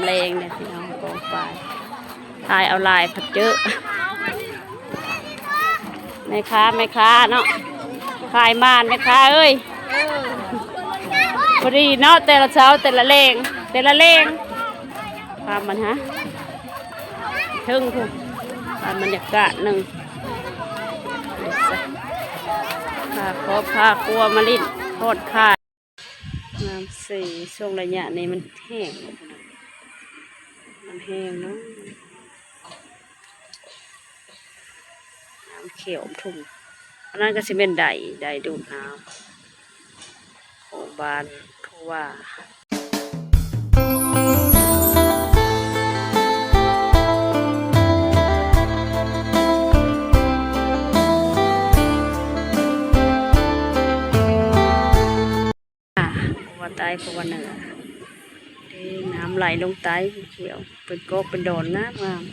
ແລງເດ້ພີ່ນ້ອງ ກອງໄຟ ຖ່າຍເອົາຫຼາຍພັດເຈີ ແມ່ຄ້າ ແມ່ຄ້າເນາະ ຂາຍໝານແມ່ຄ້າເອີຍ. ເອີ ພໍດີເນາະ ແຕ່ລະເຊົ້າ ແຕ່ລະແລງ ແຕ່ລະແລງ ພາບມັນຫາເທິງພຸ້ນ ພາບບັນຍາກາດໜຶ່ງ ພາຄອບພາຄົວມາຫຼິ້ນຜ່ອນຄາຍ. ນ້ຳເຊ ຊ່ວງໄລຍະນີ້ມັນແຫ້ງ ມັນແຫ້ງເນາະ ນ້ຳຂຽວທຸ່ມ ອັນນັ້ນກໍຊິແມ່ນໄດ ໄດດູດນ້ຳຂອງບ້ານຜູ້ວ່າ. ອ່າ ເພາະວ່າໃຕ້ ເພາະວ່າເໜືອ ເດ້ ນ້ຳໄຫຼລົງໃຕ້ ຂຽວ ເປັນກອກເປັນດອນ ງາມ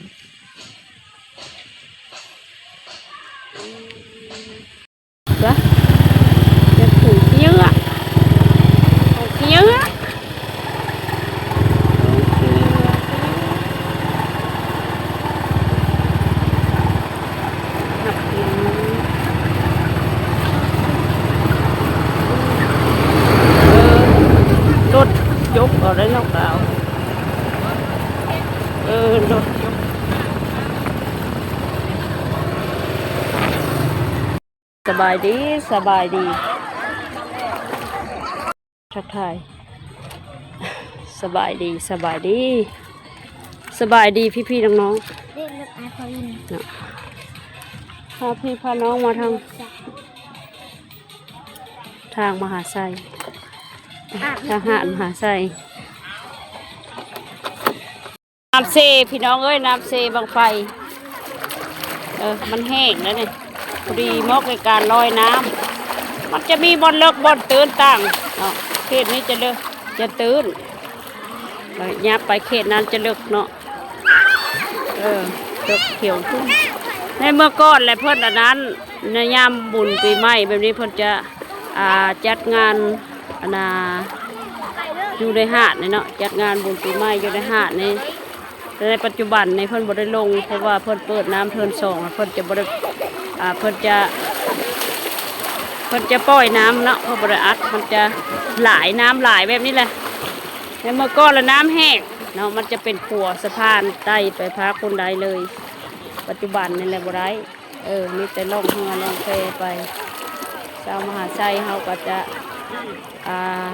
ໆ ກະ ເປັນຜູຂີ້ເຫຍື້ອ ຜູຂີ້ເຫຍື້ອ. ເອີ ລົດຍົກເອົາໄດ້ເນາະ ກາວ ເອີ ລົດຍົກ. ສະບາຍດີ ສະບາຍດີ ທັກທາຍ ສະບາຍດີ ສະບາຍດີ ສະບາຍດີພີ່ໆນ້ອງໆ ເດ້ ລົດອ້າຍພໍ່ວິນເນາະ ພາພີ່ພານ້ອງມາທາງ ທາງມະຫາໄຊ ອາບນ້ຳ ທາງຫາດມະຫາໄຊ. ນ້ຳເຊພີ່ນ້ອງເອີຍ ນ້ຳເຊບັ້ງໄຟ ເອີ ມັນແຫ້ງແລ້ວນີ້ ພໍດີເໝາະແກ່ການລອຍນ້ຳ ມັນຈະມີບ່ອນເລິກບ່ອນຕື້ນຕ່າງເນາະ ເຂດນີ້ຈະເລິກຈະຕື້ນ ແລ້ວຫຍັບໄປເຂດນັ້ນຈະເລິກເນາະ ເອີ ເລິກຂຽວຂຶ້ນ ໃນເມື່ອກ່ອນແຫຼະ ເພິ່ນອັນນັ້ນ ໃນຍາມບຸນປີໃໝ່ແບບນີ້ ເພິ່ນຈະ ອ່າ ຈັດງານ ອັນນ່າ ຢູ່ໃນຫາດນີ້ເນາະ ຈັດງານບຸນປີໃໝ່ຢູ່ໃນຫາດນີ້ ແຕ່ໃນປັດຈຸບັນນີ້ເພິ່ນບໍ່ໄດ້ລົງ ເພາະວ່າເພິ່ນເປີດນ້ຳເທີນສອງ ເພິ່ນຈະບໍ່ໄດ້ ອ່າ ເພິ່ນຈະ ເພິ່ນຈະປ່ອຍນ້ຳເນາະ ເພິ່ນບໍ່ໄດ້ອັດ ມັນຈະຫຼາຍ ນ້ຳຫຼາຍແບບນີ້ແຫຼະ ໃນເມື່ອກ່ອນລະນ້ຳແຫ້ງເນາະ ມັນຈະເປັນຂົວສະພານໄຕ່ໄປພາກພຸ້ນໄດ້ເລີຍ ປັດຈຸບັນນີ້ແຫຼະບໍ່ໄດ້. ເອີ ມີແຕ່ລ່ອງເຮືອລ່ອງແພໄປ ຊາວມະຫາໄຊເຮົາກໍຈະ ອ່າ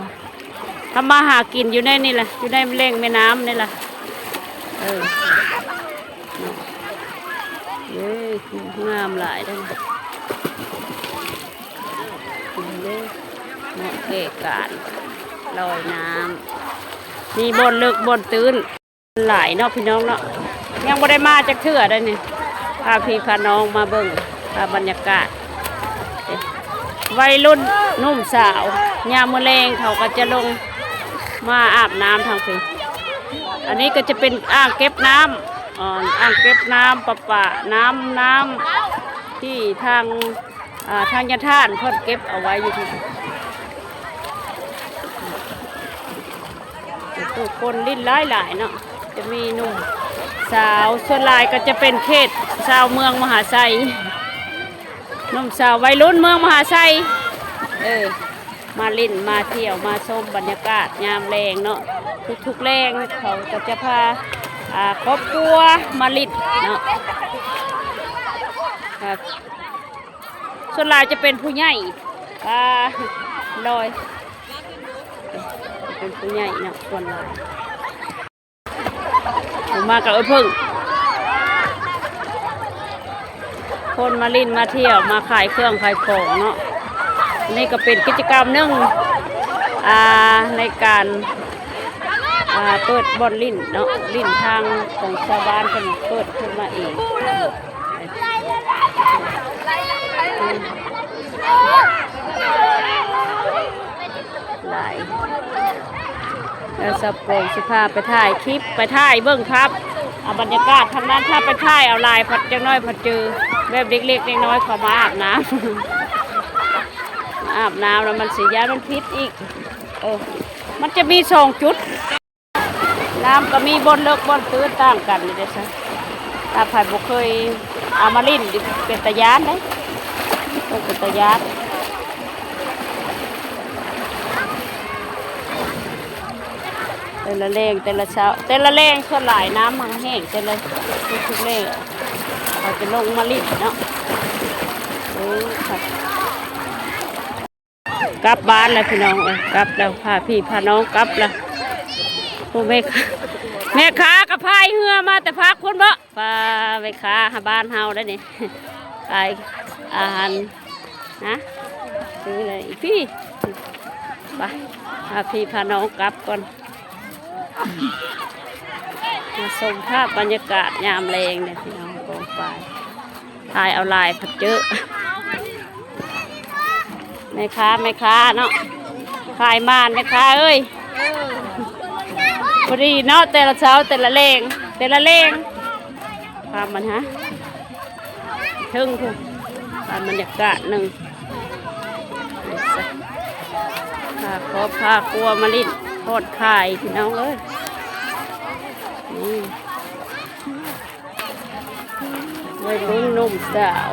ທຳມາຫາກິນຢູ່ໃນນີ້ແຫຼະ ຢູ່ໃນແຫຼ່ງແມ່ນ້ຳນີ້ແຫຼະ ເອີ ເນາະ ເອີ ງາມຫຼາຍເດ້ ເດ້ ເນາະ ແກ່ການລອຍນ້ຳ ມີບ່ອນເລິກບ່ອນຕື້ນ. ຫຼາຍເນາະພີ່ນ້ອງເນາະ ຍັງບໍ່ໄດ້ມາຈັກເທື່ອໃດນີ້ ພາພີ່ພານ້ອງມາເບິ່ງພາບບັນຍາກາດ ໄວລຸ້ນໜຸ່ມສາວ ຍາມມື້ແລງເຂົາກໍຈະລົງມາອາບນ້ຳທາງພີ້ ອັນນີ້ກໍຈະເປັນອ່າງເກັບນ້ຳ ອ່າ ອ່າງເກັບນ້ຳປະປາ ນ້ຳ ນ້ຳທີ່ທາງ ອ່າ ທາງຍາທ່ານເພິ່ນເກັບເອົາໄວ້ຢູ່ທີ່ ຜູ້ຄົນຫຼິ້ນຫຼາຍໆເນາະ ຈະມີໜຸ່ມສາວ ສ່ວນຫຼາຍກໍຈະເປັນເຂດຊາວເມືອງມະຫາໄຊ ໜຸ່ມສາວໄວລຸ້ນເມືອງມະຫາໄຊ ເອີ ມາຫຼິ້ນມາທ່ຽວມາຊົມບັນຍາກາດຍາມແລງເນາະ ທຸກໆແລງເຂົາກໍຈະພາ ອ່າ ຄອບຄົວມາຫຼິ້ນເນາະ ຄັບ. ສ່ວນຫຼາຍຈະເປັນຜູ້ໃຫຍ່ ອ່າ ລອຍ ເປັນຜູ້ໃຫຍ່ເນາະ ສ່ວນຫຼາຍ ມາກັບເອື້ອຍເພິ່ງ ຄົນມາຫຼິ້ນມາທ່ຽວ ມາຂາຍເຄື່ອງຂາຍຂອງເນາະ ອັນນີ້ກໍເປັນກິດຈະກຳໜຶ່ງ ອ່າ ໃນການ ອ່າ ເປີດບ່ອນຫຼິ້ນເນາະ ຫຼິ້ນທາງຂອງຊາວບ້ານເພິ່ນເປີດຂຶ້ນມາເອງ. ຫຼາຍ ແລ້ວສາວໂປງຊິພາໄປຖ່າຍຄລິບ ໄປຖ່າຍເບິ່ງພາບ ອ່າ ບັນຍາກາດທາງນັ້ນ ຖ້າໄປຖ່າຍເອົາຫຼາຍພັດ ຈັກໜ້ອຍພັດເຈີແບບເລັກໆນ້ອຍໆເຂົາມາອາບນ້ຳ ມາອາບນ້ຳແລ້ວມັນຊິຢ້ານມັນຜິດອີກ ເອີ ມັນຈະມີສອງຈຸດ. ນ້ຳກໍມີບ່ອນເລິກບ່ອນຕື້ນຕ່າງກັນເດ້ຊະ. ຖ້າໃຜບໍ່ເຄີຍເອົາມາຫຼິ້ນ ເປັນຕາຢ້ານເດ້ ເປັນຕາຢ້ານ. ແຕ່ລະແລງ ແຕ່ລະເຊົ້າ ແຕ່ລະແລງ ສ່ວນຫຼາຍນ້ຳມັນແຫ້ງ ແຕ່ລະທຸກໆແລງ ເຂົາຈະລົງມາຫຼິ້ນເນາະ. ໂອ້ ຄັກ. ກັບບ້ານແລ້ວພີ່ນ້ອງເອີຍ ກັບແລ້ວ ພາພີ່ພານ້ອງກັບແລ້ວ. ຜູ້ແມ່ຄ້າ ແມ່ຄ້າກໍພາຍເຮືອມາແຕ່ພາກພຸ້ນເບາະ. ປ້າ ແມ່ຄ້າຫາບ້ານເຮົາໄດ໋ນີ້ ຂາຍອາຫານນະ. ຊື້ເລີຍອີ່ພີ່ ໄປ ພາພີ່ພານ້ອງກັບກ່ອນ. ມາຊົມພາບບັນຍາກາດຍາມແລງເດ້ພີ່ນ້ອງ ກອງຟາຍ ຖ່າຍເອົາຫຼາຍພັດເຈີ. ແມ່ຄ້າ ແມ່ຄ້າເນາະ ຂາຍໝານແມ່ຄ້າເອີຍ. ພໍດີເນາະ ແຕ່ລະເຊົ້າ ແຕ່ລະແລງ ແຕ່ລະແລງ ພາບມັນຫາ ເທິງພຸ້ນ ພາບບັນຍາກາດໜຶ່ງ ພາຄອບພາຄົວມາຫຼິ້ນຜ່ອນຄາຍພີ່ນ້ອງເອີຍ. ນີ້ ໄວຍລຸ້ນໜຸ່ມສາວ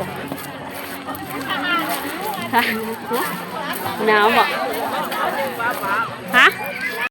ໜາວບໍ່? ຮະ?